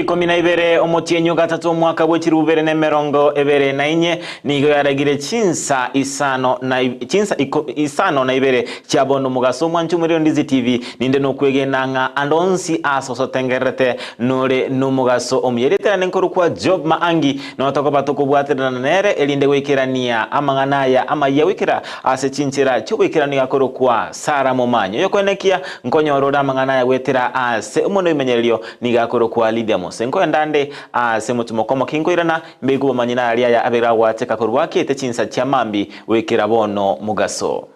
Ikomi na ibere omotienyi o gatato omwaka bwe chilifu bibere na emerongo ebere na inye, nigo yaragire chinsa isano na chinsa iko isano na ibere chia bono omogaso omwanche omorero Ndizi TV, ninde nokwegena ng'a ande onsi aase osotengererete nore nomogaso omuya. Erieta riane nkorokwa Job Maangi, notokoba tokobwaterana nere erinde goikerania amang'ana aya amayia goikera ase chinchera chi'oboikeranu yakorokwa Sara Momanyi. Oyokoenekia nkonyora ore amang'ana aya goetera ase omonwa ebimenyererio nigo akorokwa Lydia Mose. Nkoenda nde ase omotimoko omoke nkoirana, mbeigwe obomanyi naria aya abeire agwateka korwa akiete chinsa chia mambia goikera bono mogaso.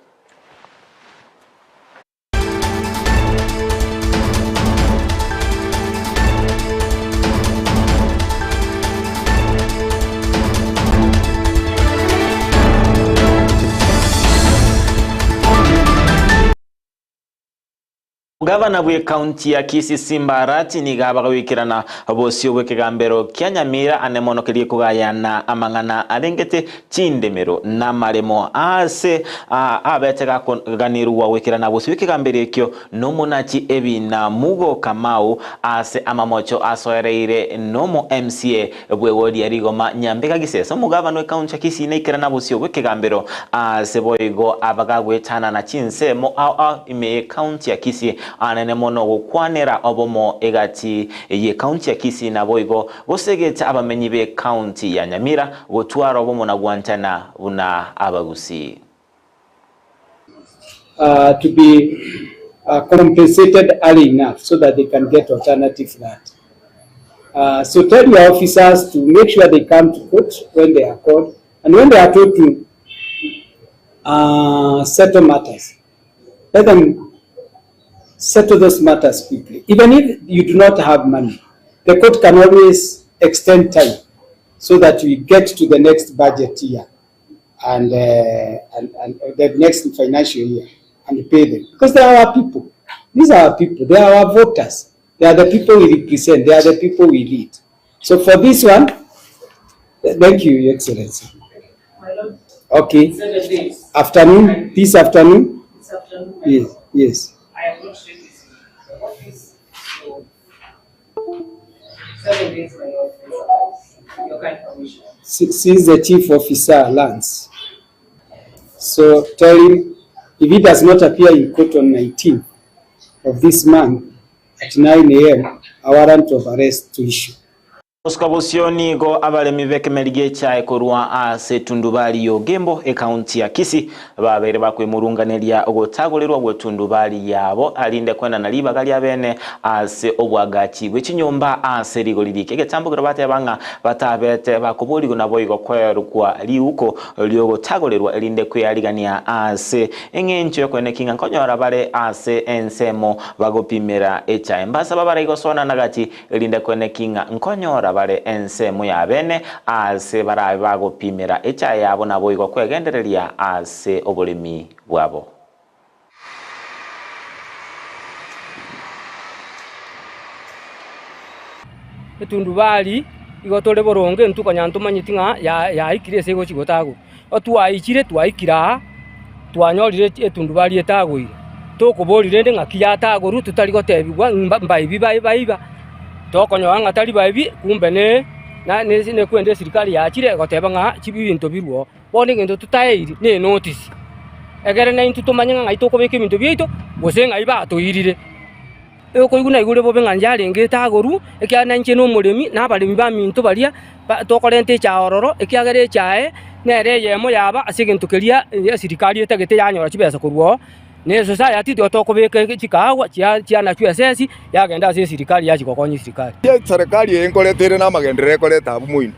Gavana bw'ekaunti ya Kisii Simba Arati nigo abagoikerana bosio bw'ekegambero kia Nyamira ane mono keria kogayana amang'ana arengete chindemero namaremo aase abete gakoganirwa goikerana bosio bw'ekegambero ekio nomonachi ebina Mugo Kamau ase amamocho asoereire nomo MCA bw'egoria rigoma Nyambega Gisesa. Omogavana w'ekaunti ya Kisii naikerana bosio bw'ekegambero aase boigo abagagwetanana chinsemo ao ao ime y'ekaunti ya Kisii anene mono gokwanera obomo egati y'ekaunti ya Kisii naboigo gosegeta abamenyi b'ekaunti ya Nyamira gotwara obomo na gwanchana buna abagusii. To be compensated early enough so that they can get alternative land. So tell your officers to make sure they come to court when they are called and when they are told to settle matters. Let them settle those matters quickly. Even if you do not have money, the court can always extend time so that we get to the next budget year and, uh, and, and the next financial year and pay them. Because they are our people. These are our people. They are our voters. They are the people we represent. They are the people we lead. So for this one, thank you, Your Excellency. Okay. Afternoon, this afternoon? This afternoon. Yes, yes. I am not ready to the office, so 7 days, my lord, your kind permission. Since the chief officer lands. So tell him if he does not appear in court on 19th of this month at 9 a.m., a warrant of arrest to issue. Gosuka bosio nigo abaremi b'ekemeri gi'echae korwa ase etundubari y'Ogembo, ekaunti ya Kisii, babeire bakwemurunganeria ogotagorerwa gw'etundubari yabo arinde koenana ribaga riabene ase obwagachi bwe chinyomba ase rigori rike. Egetambo kero bateba ng'a batabete bakoborigwa naboigo kwerukwa riuko ri'ogotagorerwa erinde kwearigania ase eng'encho y'okoenekia ng'a nkonyora bare ase ensemo bagopimera echae. Mbasaba bare gosona na gati erinde koenekia ng'a nkonyora bare ensemo y'abene aase barabe bagopimera echae yabo naboigo kwegendereria ase oboremi bwabo. Etundubari igo tore boronge intwe konya ntomanyeti ng'a yaikire ase egochi gotagorwa. Otwaichire twaikire aa, twanyorire etundubari etagoire, tokoboria rende ng'aki yatagorwa totari gotebigwa mbaibi baiba, tokonyora ng'a tari baibi kumbe ne nekwende esirikari yachire egoteba ng'a ebinto birwe oo. Bono egento totaeiri ne enotice, egere naintwe tomanye ng'a ng'ai tokobeka ebinto biaito gose ng'ai batoirire. Okoigwa naigure bobe ng'a inche arenge etagorwa, ekiagera na inche nomoremi, na abaremi baminto baria tokorenta echae ororo, ekiagera echae nere eyemo yaba ase egento keria esirikari etagete yanyora chibesa korwa oo, na esociety tiga tokobeka chikahawa chianachwa esesi yagenda ase esirikari yachia gokonya esirikari. Eserekari eye nkoreta ere namagenderero ekoreta abwo moino,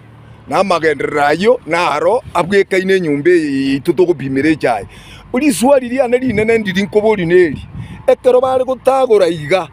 na amagenderero ayio naro abwekaine enyomba eye yaito togopimera echae. Riswali riane rinene ndiri nkoboria neri, ekero bare gotagora iga,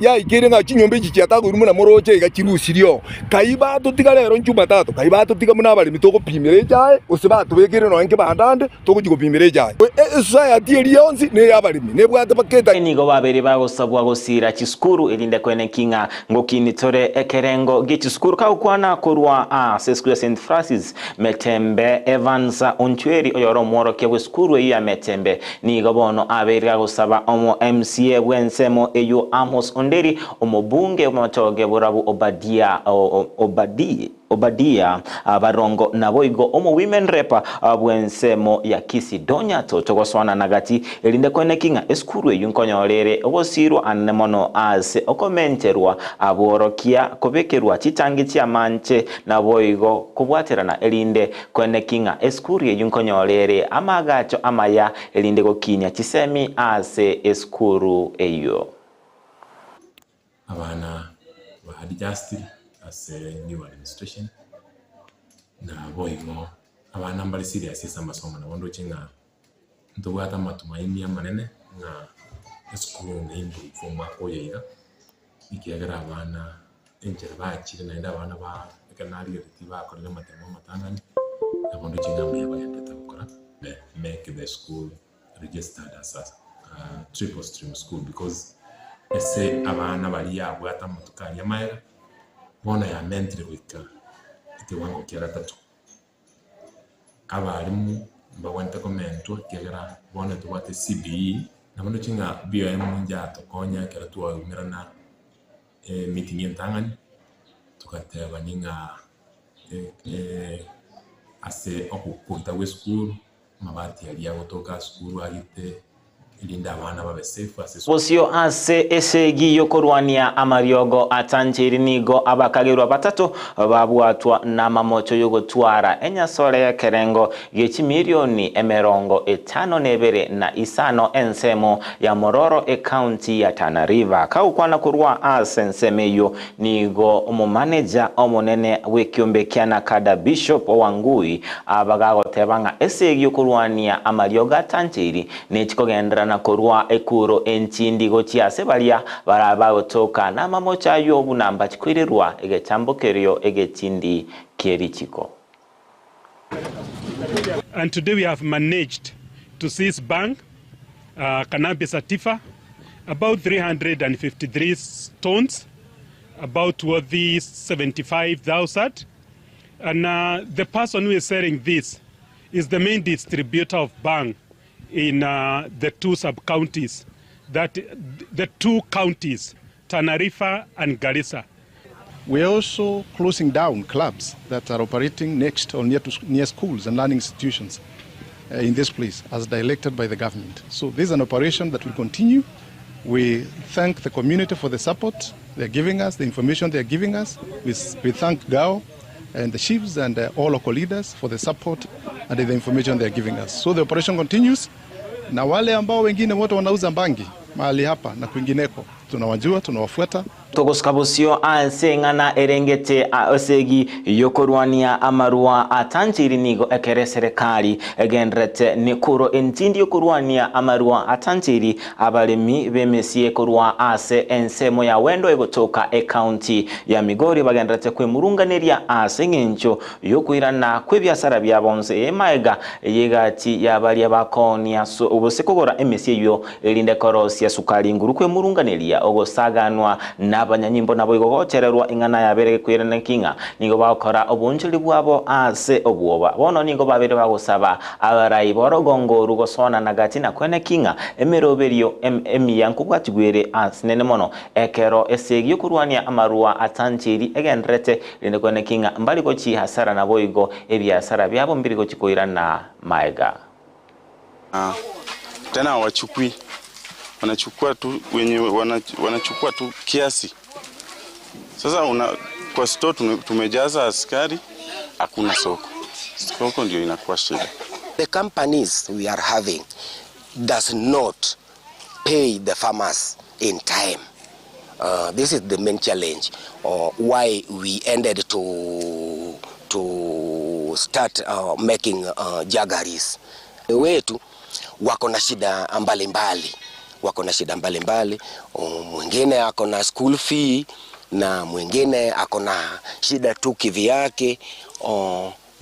yaikeire ng'a chinyomba echi chiatagoirwe buna moroche iga chirusirie oo, kai batotiga rero Jumatatu, kai batotiga buna abaremi togopimera echae, gose batobekeire nonya nkebanda ande togochia gopimera echae. Esociety eria yonsi neyabaremi, nebwate mpaka eta. Nigo babeire bagosabwa gosiira chisukuru, erinde koeneki ng'a ngokini tore ekerengo gie chisukuru. Kagokwana korwa ase esukuru ya St Francis, Metembe Evans Onchweri, oyore omworokia bw'esukuru eyio ya Metembe, nigo bono abeire gagosaba omo MCA bw'ensemo eyio Amos Onderi. Onderi, omobunge bw'amatoge borabu Obadia Obadi Obadia Barongo naboigo omo women rep bw'ensemo ya Kisii Donya togosoanana gati erinde koeneki ng'a esukuru eyio nkonyora ere ogosiirwa anene mono ase okomenterwa aborokia kobekerwa chitangi chi'amanche naboigo kobwaterana erinde koeneki ng'a esukuru eyio nkonyora ere amaagacho amaya erinde gokinia chisemi ase esukuru eyio. Abana ba adjustiri ase new administration, na boigo abana mbare serious ase amasomo nabo ndoche ng'a ntobwate amatumaini amanene ng'a esukuru ne improve omwaka oyo iga, ekiagera abana enchera bachire naende abana ba ekero narigereretie bakorire amatemo amatang'ani, nabo ndoche ng'a mbuya bagenderete gokora make the school registered as a triple stream school because ase abana baria yabwate amatuko aria amaega, bono yamentire goika ekewango kia gatato. Abalimu mbabwenerete komentwa ekiagera bono tobwate CBE, nabo ndoche ng'a BOM yatokonya ekero twaumerana emeeting entang'ani, togatebani ng'a ase okogoita gwa esukuru. Amabati aria agotoka ase sukuru agite, erinde abana babe safe ase esukuru. Bosio ase esegi y'okorwania amariogo atancheiri nigo abakagerwa batato babwatwa namamocho y'ogotwara enyasore y'ekerengo gie chimilioni emerongo etano na ebere na isano ensemo ya Mororo ecounty ya Tana River. Kagokwana korwa ase ensemo eyio nigo omomaneja omonene bw'ekiombe kia Nakada Bishop Wangui Aba gagoteba ng'a esegi y'okorwania amariogo atancheiri nechikogenderana korwa ekuro entindi gochia ase baria barabe bagotoka namamocho ayio buna mbachikoirerwa egechambo kerio egetindi kie richiko. And today we have managed to seize bhang, cannabis sativa, about 353 stones, about worth 75,000. And the person who is selling this is the main distributor of bhang in the two sub-counties, that the two counties, Tana River and Garissa. We are also closing down clubs that are operating next or near, to, near schools and learning institutions in this place as directed by the government. So this is an operation that will continue. We thank the community for the support they're giving us, the information they're giving us. We, we thank GAO and the chiefs and all local leaders for the support and the information they're giving us. So the operation continues. Na wale ambao wengine wote wanauza bangi mahali hapa na kwingineko, tunawajua, tunawafuata. Togosuka bosio ase eng'ana erengete esegi y'okorwania amarua atancheiri nigo ekere eserekari egendererete nekoro entindi y'okorwania amarua atancheiri abaremi b'emesie korwa ase ensemo ya Wendo egotoka ecounty ya Migori bagendererete kwemurunganeria ase eng'encho y'okoirana kw'ebiasara biabo nse emaega y'egati ya baria bakoonia gose kogora emesie eyio erinde korosia sukari nguru kwemurunganeria ogosaganwa nabanyanyimbo naboigo gochererwa ing'ana yabere gekoiraneki ng'a nigo bagokora oboonchoreri bwabo ase obwoba. Bono nigo babere bagosaba abarai b'orogongo oru gosoanana gati na koeneki ng'a emeroberio emiya nkobwatigwa ere asinene mono ekero esegi y'okorwania amarua atanchiri egendererete rende koeneki ng'a mbari gochia hasara naboigo ebiasara biabo mbiri gochia koirana maega. Tena hawachukui, wanachukua tu wenye wanachukua tu kiasi. Sasa una, kwa store tumejaza askari, hakuna soko. Soko ndio inakuwa shida. The companies we are having does not pay the farmers in time. This is the main challenge why we ended to start making jaggeries. Wetu wako na shida mbalimbali, wako na shida mbalimbali. Mwingine ako na school fee na mwingine ako na shida tu kivyake.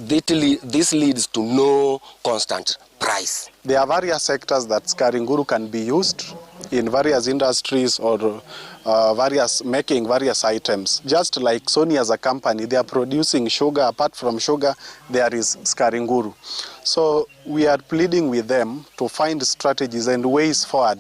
This leads to no constant price. There are various sectors that Sukari Nguru can be used in various industries or various making various items. Just like Sony as a company, they are producing sugar. Apart from sugar, there is Sukari Nguru. So we are pleading with them to find strategies and ways forward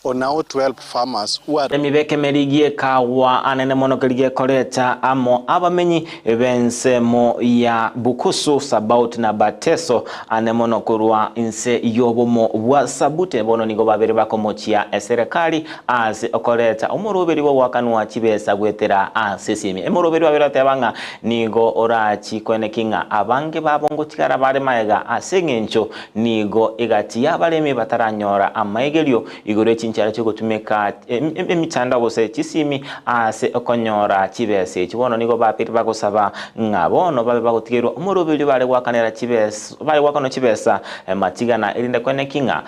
on how to help farmers who are Abaremi b'ekemeri gi'ekagwa anene mono keria gekoreta amo abamenyi b'ensemo ya Bukusu, Sabaot na Bateso, ane mono korwa inse y'obomo bwa Sabute. Bono nigo babere bakomochia eserekari ase okoreta omoroberi bw'ogoakanwa chibesa goetera ase esimi. Emoroberi babere bateba ng'a nigo orachi koeneki ng'a abange babo ngotigara bare magega ase engencho nigo egati y'abaremi bataranyora amaigerio Igoro ye chinchera chi'ogotumeka emechando gose chisimi ase okonyora chibesa echi. Bono nigo babeire bagosaba ng'a bono babe bagotigerwa omoroberio bare goakanera chibesa bare goakanwa chibesa matigana erinde koeneki ng'a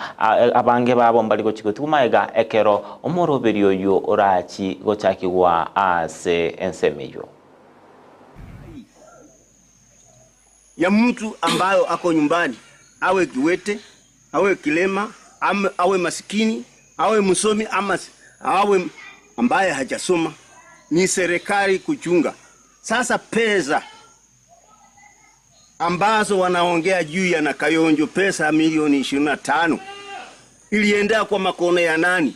abange babo mbari gochi gotigwa magega ekero omoroberio oyio orachi gochakigwa ase ensemo eyio. Ya mtu ambayo ako nyumbani, awe kiwete, awe kilema, awe masikini, awe msomi ama awe ambaye hajasoma, ni serikali kuchunga. Sasa pesa ambazo wanaongea juu ya Nakayonjo, pesa milioni 25 iliendea kwa makono ya nani?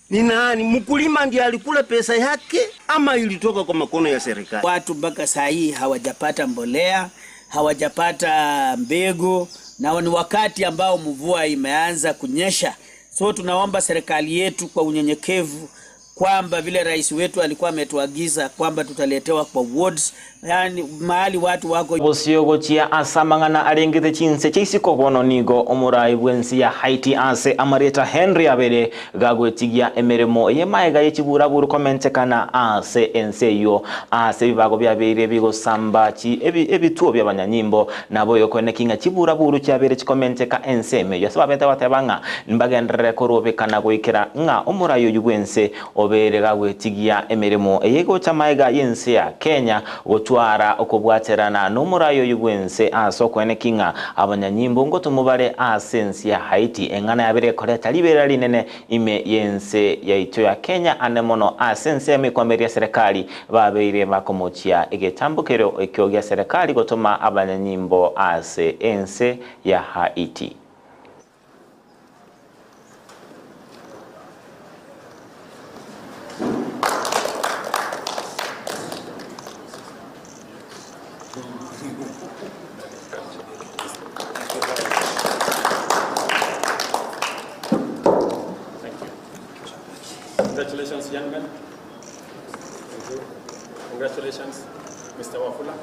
Ni nani? Mkulima ndiye alikula pesa yake ama ilitoka kwa makono ya serikali? Watu mpaka saa hii hawajapata mbolea, hawajapata mbegu, na ni wakati ambao mvua imeanza kunyesha. So tunaomba serikali yetu kwa unyenyekevu kwamba vile rais wetu alikuwa ametuagiza kwamba tutaletewa kwa wards, yani mahali watu wako. Bosio gochia ase amang'ana arengete chinse chia isiko bono nigo omorai bw'ense ya Haiti ase amarieta Henry abere gagwetigia emeremo y'emaega ye chiburaburu komentekana ase ense eyio ase ebibago biabeire bigosamba chi ebi ebituo bi'abanyanyimbo nabo oyokoeneki ng'a chiburaburu chiabeire chikomenteka ense ime eyio ase babete goteba ng'a mbagenderere korobekana goikera ng'a omorai oyio bw'ense Obeire gagwetigia emeremo eye gocha magega y'ense ya Kenya gotwara okobwaterana nomorai oyio bw'ense ase okoeneki ng'a abanyanyimbo ngotomwa bare ase ense ya Haiti eng'ana yabere ekoreta riberera rinene ime y'ense yaito ya Kenya ane mono ase ensemo ekoamereria serekari babeire bakomochia egetambokero ekio gia serekari gotoma abanyanyimbo ase ense ya Haiti. Congratulations, young man. Thank you. Congratulations, Mr. Wafula.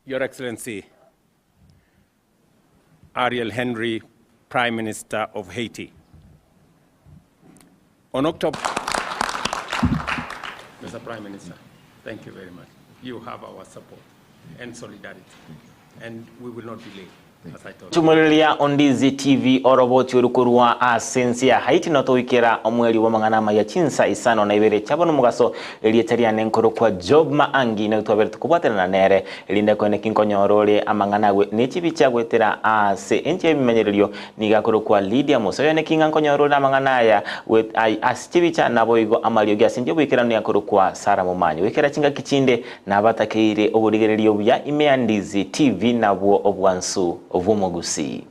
Your Excellency, Ariel Henry, Prime Minister of Haiti. On October... Mr. Prime Minister, thank you very much. You have our support and solidarity, and we will not delay. Chimoreria Ondizi TV oroboti oru korwa ase ense ya Haiti notoikera omweri bw'amang'ana amaya chinsa isano na ibere chia bono omogaso erieta riane nkorokwa Job Maangi naki twabere tokobwaterana nere erinde koene ki nkonyora ore amang'ana agwe ne chibicha goetera ase enchera y'ebimenyererio nigo akorokwa Lydia Musa oyo neki ng'a nkonyora ore amang'ana aya ase chibicha naboigo amariogi ase inche oboikeranu yakorokwa Sarah Momanyi goikera chingaki chinde Nabatakeire oborigereria obuya ime ya Ndizi TV nabwo obwansu bw'omogusii.